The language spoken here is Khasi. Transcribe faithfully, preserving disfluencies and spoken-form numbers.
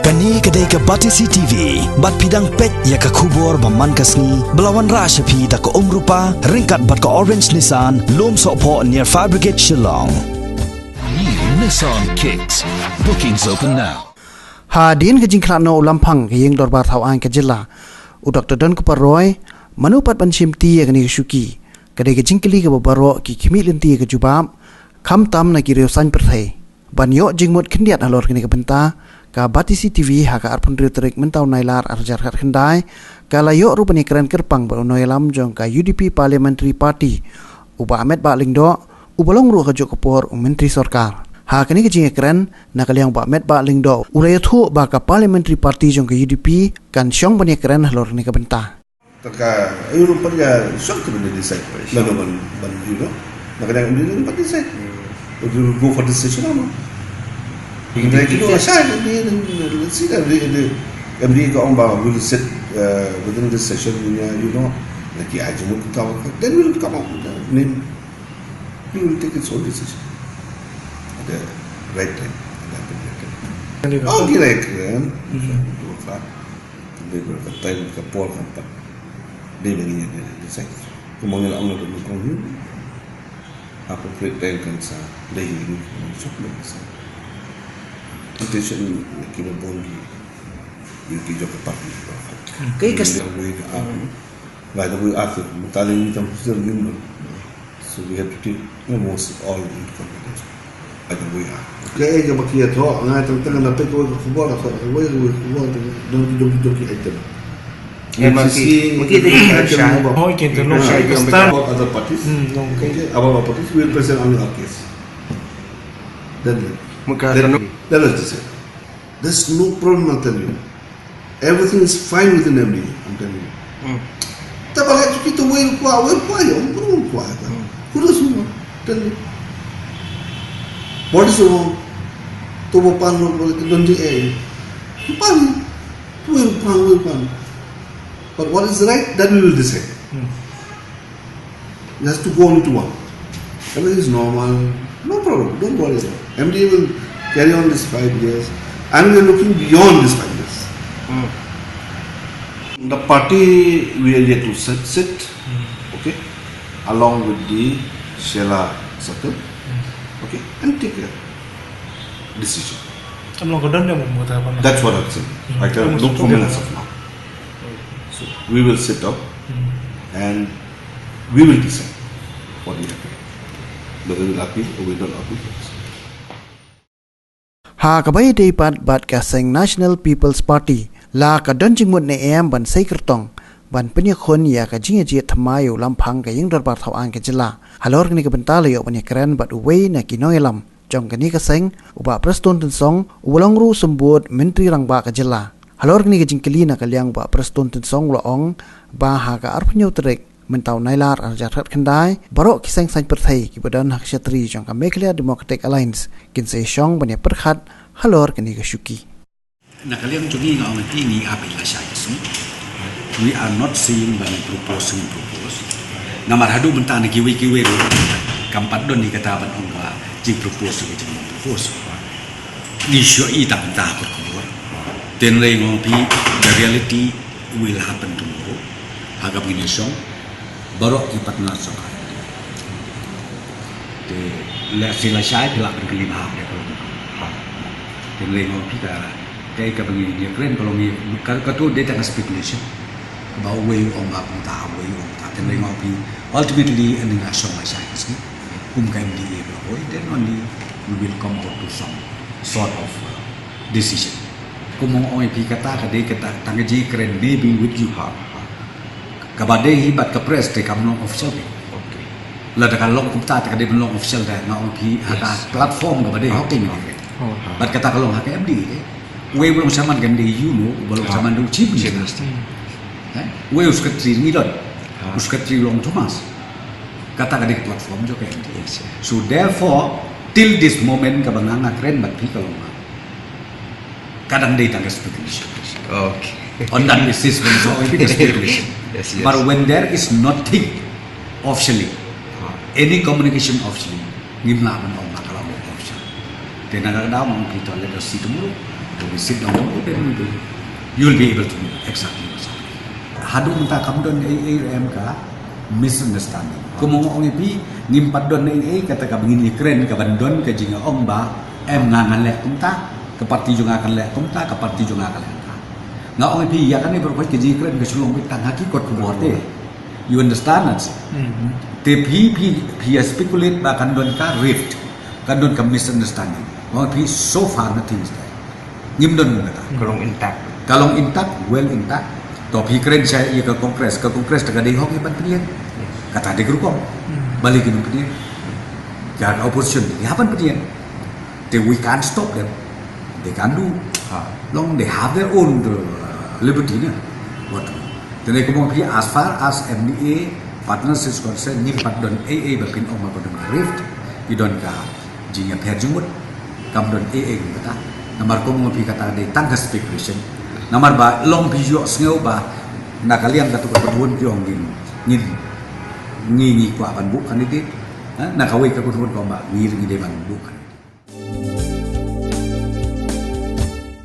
Kane ka dei ka Batesi T V, bad phi dang peit ïa ka khubor ba man ka sngi, ba la wanrah sha phi da ka Umrupa, ryngkat bad ka Orange Nissan, Lumsohphoh near Fire Brigade Shillong. New Nissan Kicks. Bookings open now. Hadien ka jingkhlad noh u Lamphang ka ïing dorbar thaw aiñ ka jylla, u Doktor Donkupar Roy, mano pat ban shimti ïa kane ka shuki? Ka dei ka jingkylli kaba baroh ki khmih lynti ïa ka jubab, khamtam na ki riew saiñ pyrthei. Ban ïoh jingmut khyndiat halor kane ka bynta, ka Batesi T V ha ka arphew hynriew tarik mynta u Nailar arhajar khatkhyndai, ka la ïoh ruh ban ïakren kyrpang bad u nongïalam jong ka U D P Parliamentary Party, u Bah Metbah Lyngdoh, uba long ruh ha kajuh ka por u Myntri Sorkar. Ha kane ka jingïakren, na ka liang u Bah Metbah Lyngdoh u la ïathuh ba ka Parliamentary Party jong ka U D P kan shong ban ïakren halor kane ka bynta. Taka, eh, ruh pat ka short to be decided. Lano ban, ban, you know. Na ka dang MDA ban decide. Whether we go for this session or not. Kita kita asal ni, let's see the, the, the MDA ka ong ba will sit, uh, within this session, you know, lagi aja mau kita, then we'll come up with the name. We will take its own decision at the right time, at the appropriate time. Okay, right, kan? Dei ka time ka por kan pat. Dei ba ngi ïa dei sa. Kumba ngi la ong na ka kong hu. Appropriate time kan sa dei hi ni kan sa. Intention ki ba bong ki. Ki jok ka party. Kai ka st- By the way, after Mutali ni tam sir ni. So we have to take almost all into consideration. By the way, ah. Ka eh ka ba ki ïathoh, nga tang tang na peit kawei ka khubor, ka thoh kawei ka khubor, don ki, don ki, don ki item. Eh, ma ki, ma ki dei ki item ba. Oh, ki item, no, ah, ka item stand. About other parties. Hmm, no. Okay, about other parties, we will present only our case. Then, then, then let's decide. There's no problem, I'll tell you. Everything is fine within MDA, I'm telling you. Hmm. Te ba ngi kita wei kwah, wei kwah ïa, wei kwah ïa. Hmm. Who doesn't want? Tell me. What is wrong? To ba pan ro ko don di eh. Pan. Wei pan, wei pan. But what is right, that we will decide. Hmm. Just to go on to one. Everything is normal. No problem. Don't worry about it. MDA will carry on this five years. And we are looking beyond this five years. Hmm. The party we are yet to sit, sit, okay, along with the Shella Circle, okay, and take a decision. That's what I'm saying. Hmm. I cannot look for minutes of now. So we will sit down and we will decide what we have to do. Whether we'll appeal or we don't appeal. Ha kaba ïadei pat bad ka seng National People's Party, la ka don jingmut ne em ban sei kyrtong ban pynïakhun ïa ka jingïajied thymmai u Lamphang ka ïing dorbar thaw aiñ ka jylla. Halor kane ka bynta la ïoh ban ïakren bad uwei na ki nongïalam jong kane ka seng, u Bah Prestone Tynsong, u long ruh symbud Myntri Rangbah ka jylla. Halor kane ka jingkylli na ka liang u Bah Prestone Tynsong u la ong ba ha ka arphew hynñiew tarik mynta u Nailar arhajar khatkhyndai, baroh ki seng saiñ pyrthei kiba don ha ka shatri jong ka Meghalaya Democratic Alliance kin sa ïashong ban ïapyrkhat halor kane ka shuki. Na ka liang jong ngi nga ong ïa phi, ngi ap ïa lashai ka sngi. We are not saying ba ngi propose, ngi propose. Namar haduh mynta na kiwei kiwei ruh kam pat don ïa kata ban ong ba jingpropose, jingpropose. Ngi shu ïa tang tang ha ka khubor. Te nga ong ïa phi, the reality will happen tomorrow. Ha kaba ngin ïashong baroh ki partner sorkar. Te lehse lashai phi lah ban kylli bha ïa ka long. Te nga ong ïa phi, ka kaei kaba ngi ïakren ka long, ka, kato dei tang ka speculation. Kaba uwei u ong ba kumta, uwei u ong kumta. Te nga ong ïa phi, ultimately ngi la shong lashai ka sngi. Kum ka MDA ba hoi, then only we will come out to some sort of, uh, decision. Kum ong ong ïa phi, kata ka dei kata tang ka jingkren maybe with you. Ha, ha. Kaba dei hi bad ka press te kam long official te. Okay. Lada ka long kumta te ka dei ban long official te, nga ong ïa phi ha ka platform kaba dei ha ka MDA. Oh. Bad kata ka long ha ka MDA te. Uwei u long shaman ka MDA, you know, uba long shaman u Chief Minister. Eh? Uwei u secretary ngi don. U secretary u long Thomas. Kata ka dei ka platform jong ka MDA. Yes, yes. So therefore, till this moment kaba nga nga kren bad phi ka long, ka dang dei tang ka speculation. Okay. On that basis, when so, it is speculation. Yes, yes. But when there is nothing officially, any communication officially, ngim lah ban ong ba ka long official. Te na kata ka daw nga ong ïa phi to, let us see tomorrow. When we sit down, then we will, you'll be able to know exactly what's happening. Haduh mynta kam don ei ei ruh em ka misunderstanding. Kumno ong ïa phi, ngim pat don ei ei, kata ka ba ngin ïakren ka ban don ka jingong ba em nga ngan leh kumta, ka parti jong nga kan leh kumta, ka parti jong nga kan leh kumta. Nga ong ïa phi, ïa kane baroh ka jingkren ka shu long beit tang ha ki kot khubor te. You understand, Nancy? Te phi, phi, phi ïa speculate ba kan don ka rift, kan don ka misunderstanding. Nga ong ïa phi, so far nothing is there. Ngim don kata. Ka long intact. Ka long intact, well intact. To phi kren sha ïa ka Congress, ka Congress te ka dei hok ïa ban pynïeng. Kata dei ka rukom. Balei kin pynïeng? Ka opposition ïa ban pynïeng. Te we can't stop them. They can do. Long they have their own uh, liberty na. What? Te ne kumno phi, as far as M D A partners is concerned, ngim pat don ei ei ba phin ong ba don ka rift, phi don ka jingïapher jingmut, kam don ei ei kata. Namar kumno phi, kata dei tang ka speculation. Namar ba long phi ïohsngew ba na ka liang katu ka kynhun ki ong ngin, ngin, ngi ngi kwah ban buh candidate. Ha? Na kawei ka kynhun ki ong ba ngi ngi dei ban buh candidate.